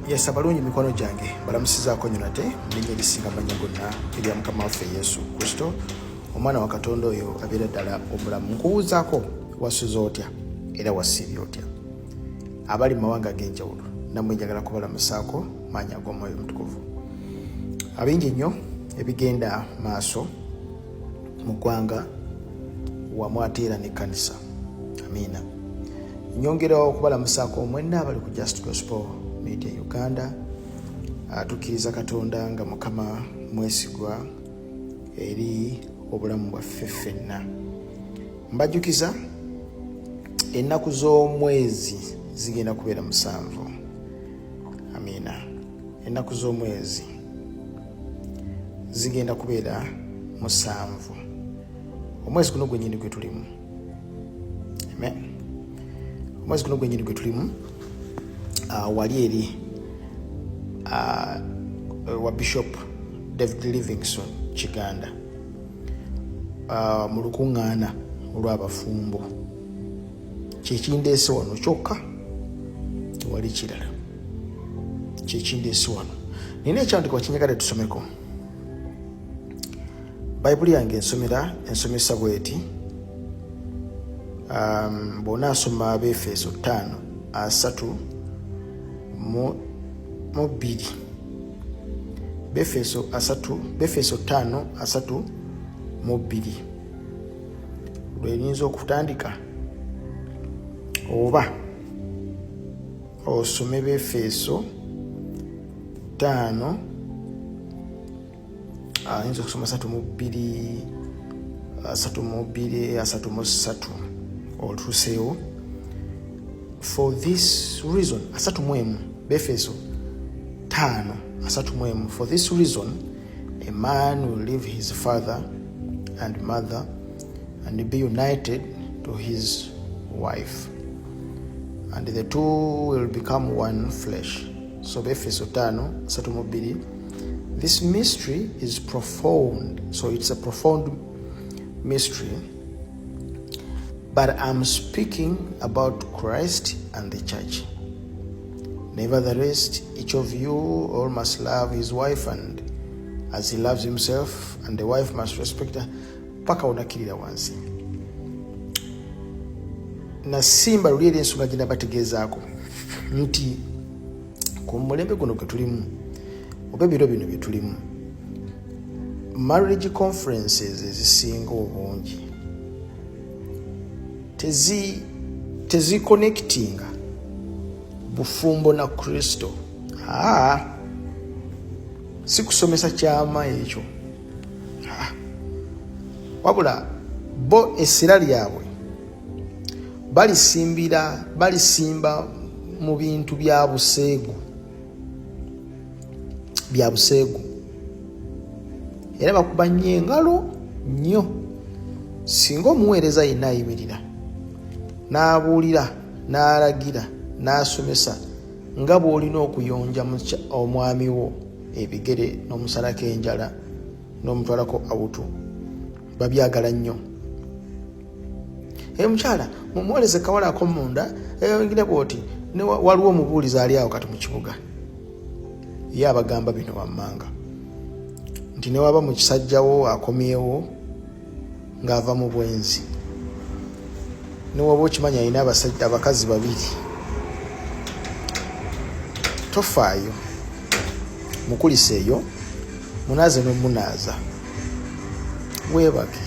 Yes, abalungi mikwano gyange balamusizaako nnyo nate mulinnya erisinga amannya gonna erya Mukama waffe Yesu Kristo, omwana wa Katonda oyo abeera ddala omulamu. Nkubuuzaako, wasuze otya era wasiibye otya? Abali mu mawanga ag'enjawulo nammwe njagala kubalamusaako maanyi ag'Omwoyo Omutukuvu. Abingi nnyo ebigenda maaso mu ggwanga wamu ate era n'ekkanisa. Amiina. Nyongera okubalamusaako mwenna abali ku Just Gospel Media Uganda. Tukkiriza Katonda nga Mukama mwesigwa eri obulamu bwaffe ffenna. Mbajjukiza ennaku z'omwezi zigenda kubeera 7. Amiina. Ennaku z'omwezi zigenda kubeera 7, omwezi guno gwenyini gwe tulimu. Amen. Omwezi guno gwenyini gwe tulimu, wali eri wa Bishop David Livingstone Kiganda, mu lukuŋŋaana olw'abafumbo. Kyekindeese wano kyokka, tewali kirala kyekindeese wano. Nina ekyandikwa kinjagala tusomeko. Bayibuli yange ensomera ensomesa bweti, bw'onaasoma Abeefeso 5:32, Befeso asatu, Befeso 5:32 lwenyinza okutandika, oba osome Befeso 5, ayinza okusoma 32, 32, 33 otuuseewo. For this reason, 31, Befeso 5:31. For this reason a man will leave his father and mother and be united to his wife, and the two will become one flesh. So Befeso 5:32. This mystery is profound. So it's a profound mystery, but I'm speaking about Christ and the church. Nevertheless, each of you all must love his wife and as he loves himself, and the wife must respect her. Paka onakkirira wansi. Nasimba luli eri ensonga gye nabategeezaako nti ku mulembe guno gwe tulimu, oba ebiro bino bye tulimu, marriage conferences ezisinga obungi teziconnectinga bufumbo na Kristo. Aa, si kusomesa kyama ekyo. Ah. Wabula bo essira lyabwe balisimba mu bintu bya buseegu, bya buseegu, era bakuba nnyo engalo nnyo singa omuweereza yenna ayimirira n'abuulira, n'alagira, n'asomesa nga bw'olina okuyonja omwami wo ebigere n'omusalako enjala n'omutwalako awutu. Babyagala nnyo. E mukyala mumuwoleze kawalako munda ngire bwoti. Waliwo omubuulizi ali awo kati mu kibuga, ye abagamba bino wammanga nti newaba mu kisajjawo akomyewo ng'ava mu bwenzi, newaba okimanyi alina abasajja abakazi babiri, tofaayo, mukulisa eyo, munaaze n'omunaaza, weebake,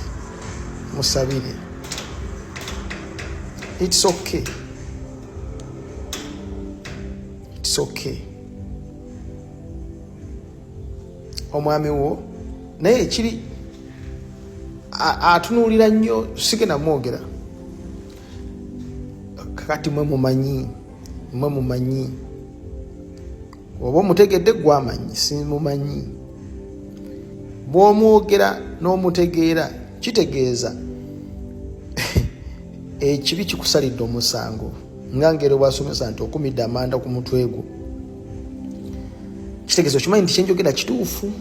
musabire, it's okay, it's okay. Omwami wo naye ekiri atunuulira nnyo, sigenda mwogera kakati, mwe mumanyi, mwe mumanyi oba omutegedde gwamanyi, simumanyi. Bw'omwogera n'omutegeera kitegeeza ekibi kikusalidde omusango, nga ngero bwasomesa nti okumidde amanda ku mutwe gwo, kitegeeza okimanyi nti kyenjogera kituufu.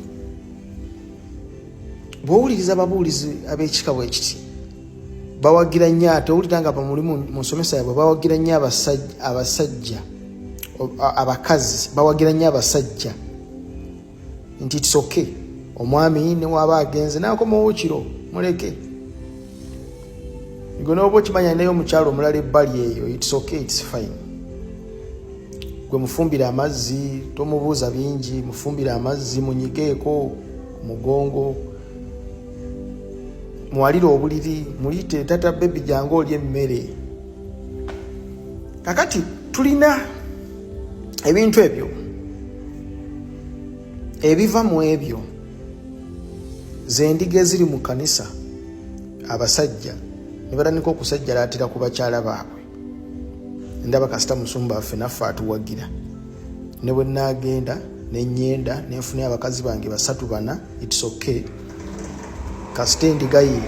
Bw'owuliriza ababuulizi ab'ekika bwe kiti, bawagira nnyo, ate owulira nga bamuli mu nsomesa yabwe bawagira nnyo abasajja Abakazi bawagira nnyo abasajja nti it's okay, omwami newaba agenze nakomawo kiro, muleke. Gwe noba okimanya naye omukyalo omulala ebbali eyo, it's okay, it's fine. Gwe mufumbire amazzi, tomubuuza bingi, mufumbire amazzi, munyigeeko ku mugongo, muwalire obuliri, muyite, "Tata baby, jangu oli emmere." Kakati tulina ebintu ebyo ebiva mu ebyo, zendiga eziri mu kanisa. Abasajja ne batandika okusajjalaatira ku bakyala baabwe. Ndaba kasita musumba waffe naffe atuwagira, ne bwe naagenda nenyenda nenfuna abakazi bange basatu, bana, it's okay, kasita endiga ye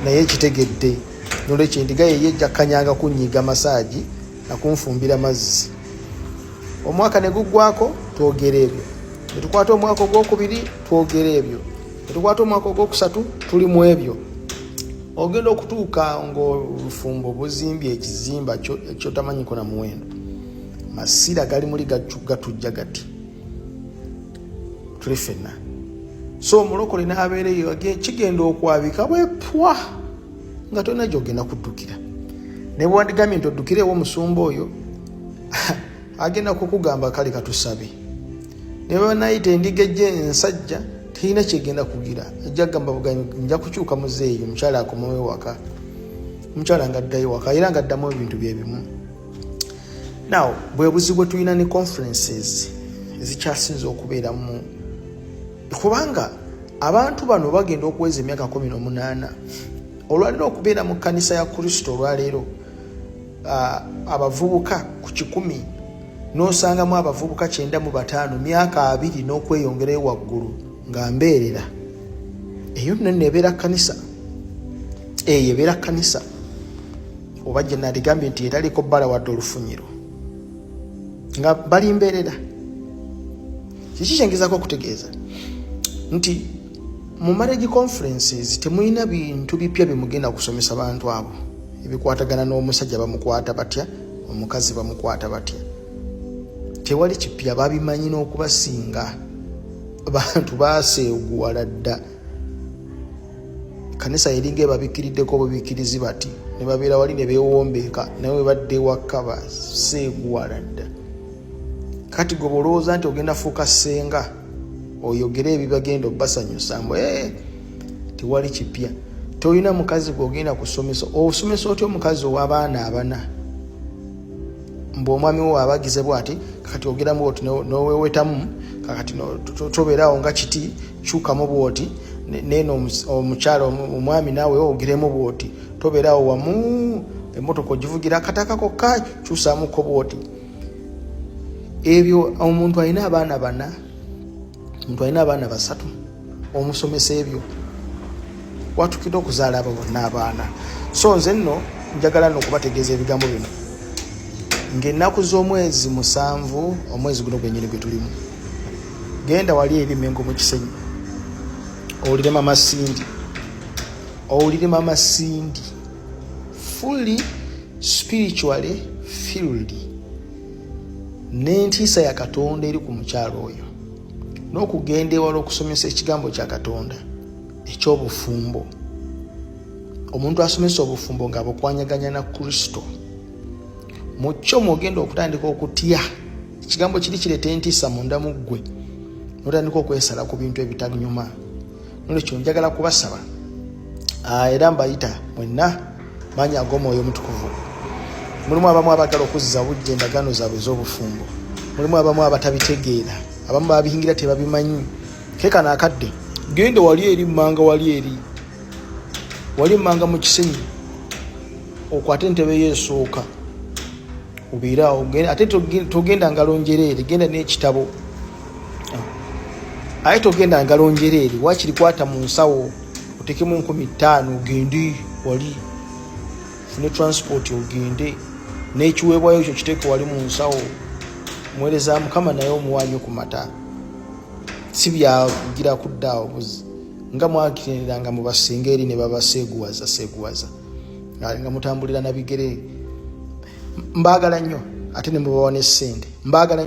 naye ekitegedde. Nolwekyo endiga ye yejja kanyanga kunyiga massage nakunfumbira mazzi. Omwaka ne guggwako, twogera ebyo. Netukwata omwaka ogwokubiri, twogera ebyo. Netukwata omwaka ogwokusatu, tuli mu ebyo. Ogenda okutuuka ngaolufumbo buzimbye ekizimba kyotamanyiko na muwendo, masira gali muli gatujja gati tuli ffenna. So omulokole n'abeereyo, kigenda okwabika bwepwa nga tolina gyogenda kuddukira. Ne bwandigambye nti oddukire ewomusumba oyo, agenda kukugamba, "Kale katusabe." Ne banayita endiga ejja ensajja, terina kyegenda kugira, ejja kugamba bugambi, "Nja kukyuka muzeeyi." Omukyala akomawo ewaka, omukyala nga addayo waka era nga addamu ebintu byebimu. Now bwe buzibu bwe tulina ne conferences ezikyasinza okubeeramu, kubanga abantu bano bagenda okuweza emyaka 18 olwaliro okubeera mu kkanisa ya Kristo. Olwaleero abavubuka ku 100 n'osangamu abavubuka 95 myaka 20 n'okweyongerayo waggulu nga mbeerera. Eyo nno nno ebeera kkanisa, eyo ebeera kkanisa oba gye nandigambye nti etaliko bbala wadde olufunyiro, nga bali mbeerera. Kiki kyengezako okutegeeza? Nti mu marriage conferences temulina bintu bipya byemugenda kusomesa bantu abo ebikwatagana n'omusajja bamukwata batya, omukazi bamukwata batya. Tewali kipya, babimanyi n'okubasinga. Bantu baseeguwala dda. Kanisa eringa ebabikkiriddeko obubikkirizi bati ne babeera wali ne beewombeeka, naye we badde ewaka baseeguwala dda. Kati gwe bwolowooza nti ogenda fuuka ssenga oyogere ebibagenda obbasanyusa, mbu eh, tewali kipya. Tolina mukazi gwogenda kusomesa. Osomesa otya omukazi ow'abaana abana mbu omwami wo abagize bwati? Kakati ogeramu bwoti nowewetamu, kakati tobeerawo nga kiti, kyukamu bwoti. Neno omukyala, omwami naawe ogeremu bwoti, tobeerawo wamu. Emotoka ogivugira akataka kokka, kyusamuko bwoti. Ebyo omuntu alina abaana bana, omuntu alina abaana basatu, omusomesa ebyo watukidde okuzaala abo bonna abaana? So nze nno njagala nno okubategeeza ebigambo bino ng'ennaku z'omwezi 7, omwezi guno gwennyini gwe tulimu. Genda wali eri Mengo mu Kisenyi, owulire Mama Sindi, owulire Mama Sindi fully spiritually filled n'entiisa ya Katonda eri ku mukyalo oyo, n'okugenda ewala okusomesa ekigambo kya Katonda eky'obufumbo. Omuntu asomesa obufumbo nga bukwanyaganya na Kristo, mu kyo mwogenda okutandika okutya ekigambo kiri kireeta entiisa munda mu ggwe, notandika okwesala ku bintu ebitanyuma. Nolwekyo njagala kubasaba, era mbayita mwenna maanyi ag'Omwoyo Omutukuvu. Mulimu abamu abagala okuzza bujja endagaano zaabwe ez'obufumbo, mulimu abamu abatabitegeera, abamu babiyingira tebabimanyi. Kekano akadde, genda wali eri mmanga, wali eri wali mmanga mu Kisenyi, okwate entebe yo esooka, obeeraawo. Ate togenda ngalo njereere, genda n'ekitabo. Aye togenda ngalo njereere, wakiri kwata mu nsawo otekemu 5000, ogende wali fune transport, ogende n'ekiweebwayo ekyo kiteeke wali mu nsawo. Muweereza Mukama naye omuwanyo ku mata, si byakugira kuddaawo buzi nga mwakirenderanga mu basenga eri ne babaseeguwaza seeguwaza nga mutambulira na bigere. Mbaagala nnyo. ate ne mubawa ne ssente. Mbaagala.